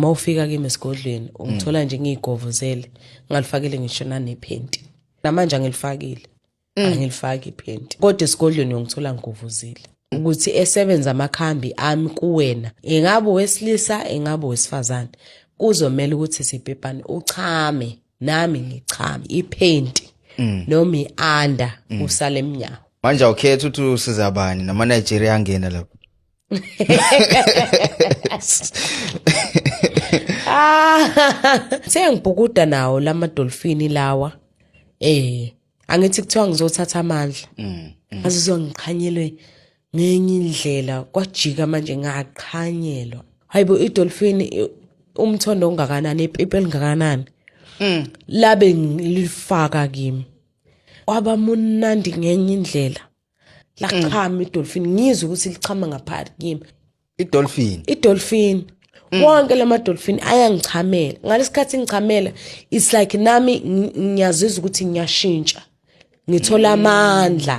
Uma ufika kimi esigodlweni ungithola nje ngiyigovozele, ngalifakile ngisho nanephenti. Namanje angilifakile. Angilifaki iphenti. Kodwa esigodlweni uyongithola ngigovozile. Ukuthi esebenza amakhambi ami kuwena, ingabe owesilisa, ingabe owesifazane, kuzomela ukuthi sibhebhane, uchame nami ngichame iphenti noma i-under usale emnyango. Manje awukhetha ukuthi usiza bani, nama-Nigeria angena lapho. Ah, sengibhukuda nawo lama dolphin lawa. Angithi kuthiwa ngizothatha amandla. Ngazizwa ngiqhanyelwe ngenye indlela, kwajika manje ngaqhanyelwa. Hayibo, idolphin umthondo ongakanani, ipipi elingakanani. Labe ngilifaka kimi. Kwaba munandi ngenye indlela. Lachama idolphin, ngizwe ukuthi lichama ngaphakathi kimi. Idolphin. Idolphin. Wonke lama dolphin ayangichamela. Ngalesikhathi ngichamela, it's like nami ngiyazizwa ukuthi ngiyashintsha. Ngithola amandla.